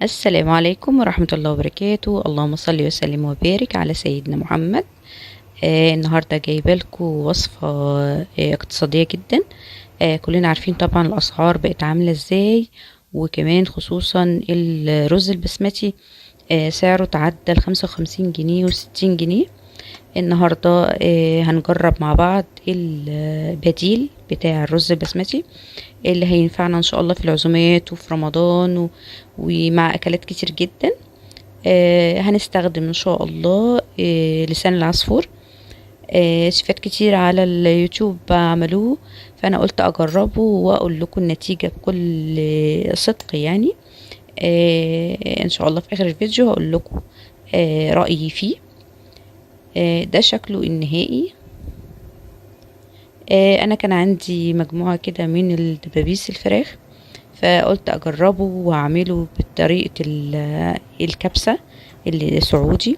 السلام عليكم ورحمة الله وبركاته. اللهم صل وسلم وبارك على سيدنا محمد. النهاردة جايبه لكم وصفة اقتصادية جدا. كلنا عارفين طبعا الأسعار بقت عاملة ازاي، وكمان خصوصا الرز البسمتي سعره تعدى 55 جنيه و60 جنيه. النهاردة هنجرب مع بعض البديل بتاع الرز البسمتي اللي هينفعنا ان شاء الله في العزومات وفي رمضان ومع اكلات كتير جدا. هنستخدم ان شاء الله لسان العصفور. شيفات كتير على اليوتيوب عملوه، فانا قلت اجربه واقول لكم النتيجة بكل صدق يعني. ان شاء الله في اخر الفيديو هقول لكم رأيي فيه. ده شكله النهائي. انا كان عندي مجموعة كده من الدبابيس الفراخ، فقلت اجربه واعمله بطريقة الكبسة اللي سعودي،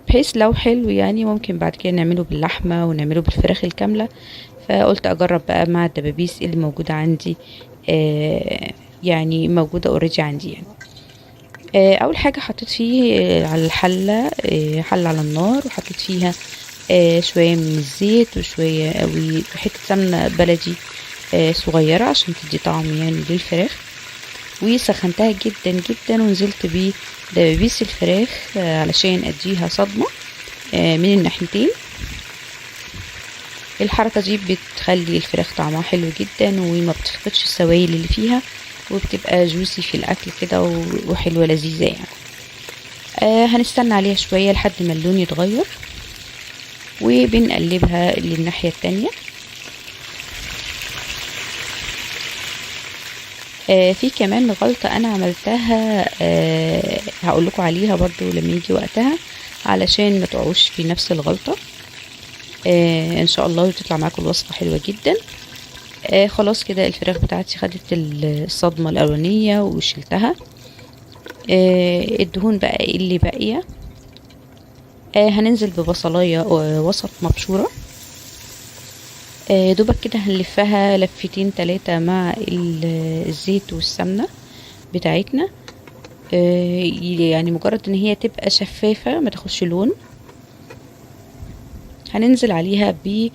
بحيث لو حلو يعني ممكن بعد كده نعمله باللحمة ونعمله بالفراخ الكاملة. فقلت اجرب بقى مع الدبابيس اللي موجودة عندي، يعني موجودة already عندي يعني. اول حاجة حطيت فيه على الحلة، حلة على النار، وحطيت فيها شوية من الزيت وشوية وحتة سمنة بلدي صغيرة عشان تدي طعم يعني للفراخ، وسخنتها جدا جدا ونزلت بيه دبابيس الفراخ علشان اديها صدمة من الناحيتين. الحركة دي بتخلي الفراخ طعمها حلو جدا وما بتفقدش السوائل اللي فيها، وبتبقى جوسي في الاكل كده وحلوة لذيذة يعني. هنستنى عليها شوية لحد ما اللون يتغير، وبنقلبها للناحية التانية. في كمان غلطة انا عملتها، هقول لكم عليها برضو لما يجي وقتها علشان ما تقعوش في نفس الغلطة. ان شاء الله تطلع معاكم الوصفة حلوة جدا. خلاص كده الفراخ بتاعتي خدت الصدمة الأولانية وشلتها. الدهون بقى اللي باقية هننزل ببصلاية وسط مبشورة. دوبك كده هنلفها لفتين تلاتة مع الزيت والسمنة بتاعتنا، يعني مجرد ان هي تبقى شفافة ما تاخدش لون. هننزل عليها ب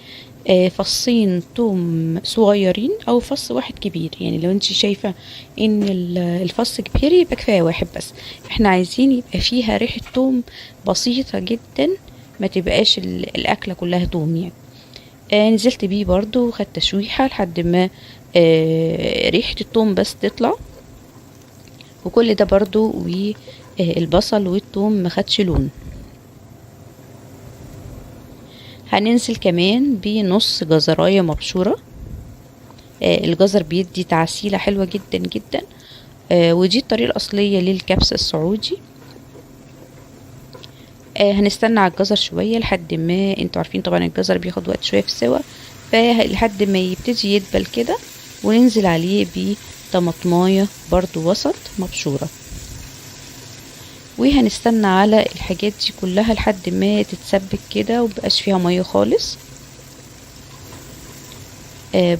فصين توم صغيرين او فص واحد كبير، يعني لو انت شايفة ان الفص كبير يبقى كفاية واحد بس. احنا عايزين يبقى فيها ريحة توم بسيطة جدا، ما تبقاش الاكلة كلها توم يعني. نزلت بيه برضو وخدت تشويحة لحد ما ريحة التوم بس تطلع، وكل ده برضو والبصل والتوم ما خدش لون. هننزل كمان بنص جزراية مبشورة. الجزر بيدي تعسيلة حلوة جدا جدا، ودي الطريقة الأصلية للكبسة السعودي. هنستنى على الجزر شوية لحد ما، انتوا عارفين طبعا الجزر بياخد وقت شوية في السوا، فلحد ما يبتدي يدبل كده، وننزل عليه بطماطماية برضو وسط مبشورة. وهنستنى على الحاجات دي كلها لحد ما تتسبك كده ومبقاش فيها مية خالص.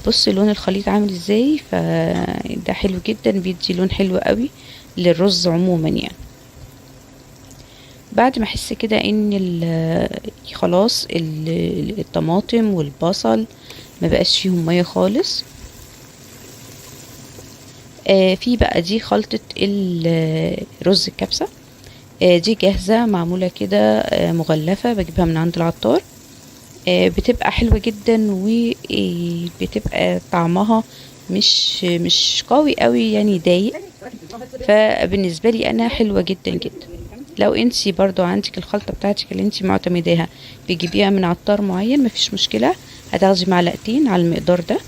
بص لون الخليط عامل ازاي، فده حلو جدا، بيدي لون حلو قوي للرز عموما يعني. بعد ما احس كده ان خلاص الطماطم والبصل ما بقاش فيهم مية خالص، في بقى دي خلطه الرز الكبسه. دي جاهزة معمولة كده، مغلفة، بجيبها من عند العطار. بتبقى حلوة جدا وبتبقى طعمها مش قوي قوي يعني ضايق، فبالنسبة لي انا حلوة جدا جدا. لو انتي برضو عندك الخلطة بتاعتك اللي انتي معتمداها بتجيبيها من عطار معين مفيش مشكلة، هتاخدي معلقتين على المقدار ده.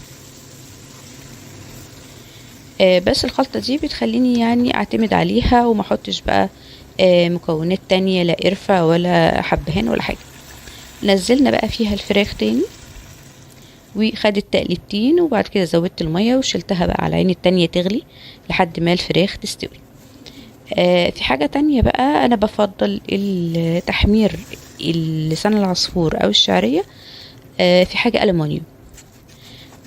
بس الخلطة دي بتخليني يعني اعتمد عليها وما احطش بقى مكونات تانية، لا قرفة ولا حبهان ولا حاجة. نزلنا بقى فيها الفراخ تاني وخدت تقلبتين، وبعد كده زودت المية وشلتها بقى على العين التانية تغلي لحد ما الفراخ تستوي. في حاجة تانية بقى، انا بفضل التحمير لسان العصفور او الشعرية في حاجة ألمونيوم،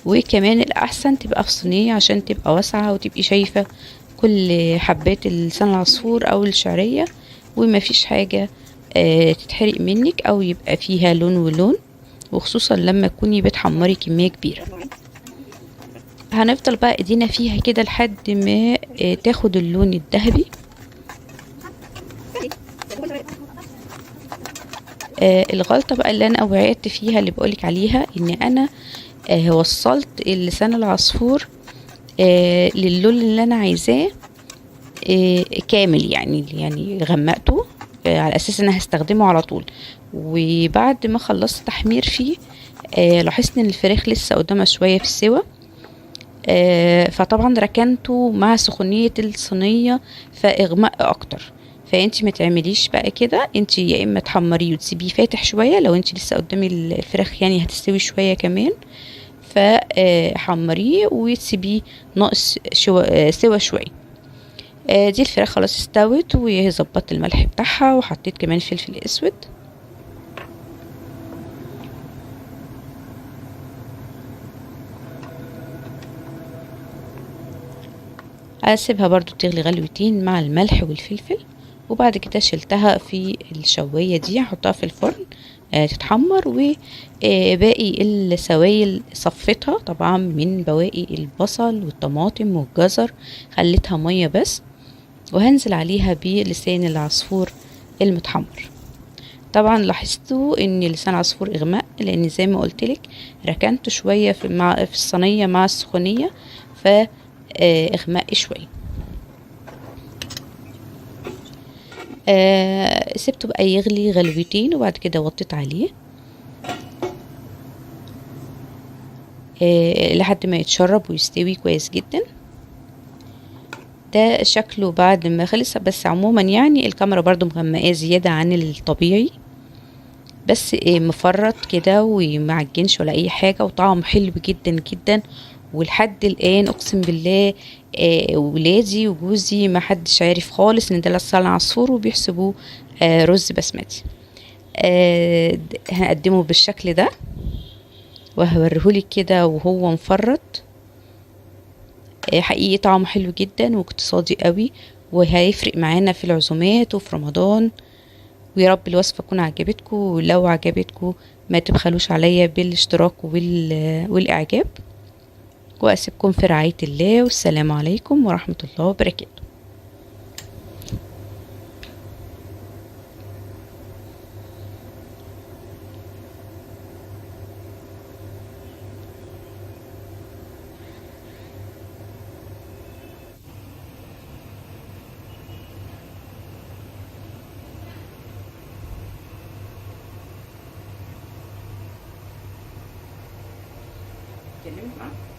وكمان الاحسن تبقى في صينية عشان تبقى واسعة وتبقي شايفة كل حبات لسان العصفور او الشعرية، وما فيش حاجة تتحرق منك او يبقى فيها لون ولون، وخصوصا لما تكوني بتحمري كمية كبيرة. هنفضل بقى ايدينا فيها كده لحد ما تاخد اللون الذهبي. الغلطة بقى اللي انا وقعت فيها اللي بقولك عليها، ان انا وصلت اللسان العصفور للون اللي انا عايزاه كامل، يعني غمقته على اساس ان انا هستخدمه على طول. وبعد ما خلصت تحمير فيه لاحظت ان الفراخ لسه قدامها شوية في السوا، فطبعا ركنته مع سخونيه الصينية فاغمق اكتر. فانتي ما تعمليش بقى كده، انتي يا اما تحمريه وتسيبيه فاتح شوية لو انتي لسه قدامي الفراخ يعني هتستوي شوية كمان، فحمريه وتسيبيه ناقص سوا شوية. دي الفراخ خلاص استوت وظبطت الملح بتاعها، وحطيت كمان فلفل اسود. اسيبها برضو تغلي غلوتين مع الملح والفلفل، وبعد كده شلتها في الشوايه دي هحطها في الفرن تتحمر. وباقي السوائل صفيتها طبعا من بواقي البصل والطماطم والجزر، خليتها مية بس، وهنزل عليها بلسان العصفور المتحمر. طبعا لاحظتوا ان لسان العصفور اغمق، لان زي ما قلتلك ركنته شوية في الصينية مع السخونيه، فاغمق شوية. سبته بقى يغلي غلوتين، وبعد كده وطيت عليه لحد ما يتشرب ويستوي كويس جدا. ده شكله بعد ما خلص، بس عموما يعني الكاميرا برضو مغمقاه زيادة عن الطبيعي، بس مفرط كده ومعجنش ولا اي حاجة، وطعمه حلو جدا جدا. ولحد الان اقسم بالله ولادي وجوزي ما حدش عارف خالص ان ده لسان عصفور، وبيحسبوه رز بسمتي. هنقدمه بالشكل ده وهوريهولك كده وهو مفرط. حقيقي طعمه حلو جدا واقتصادي قوي، وهيفرق معانا في العزومات وفي رمضان. ويا رب الوصفة تكون عجبتكم، ولو عجبتكم ما تبخلوش عليا بالاشتراك والاعجاب. واسيبكم في رعاية الله، والسلام عليكم ورحمة الله وبركاته. اتكلمت معاه.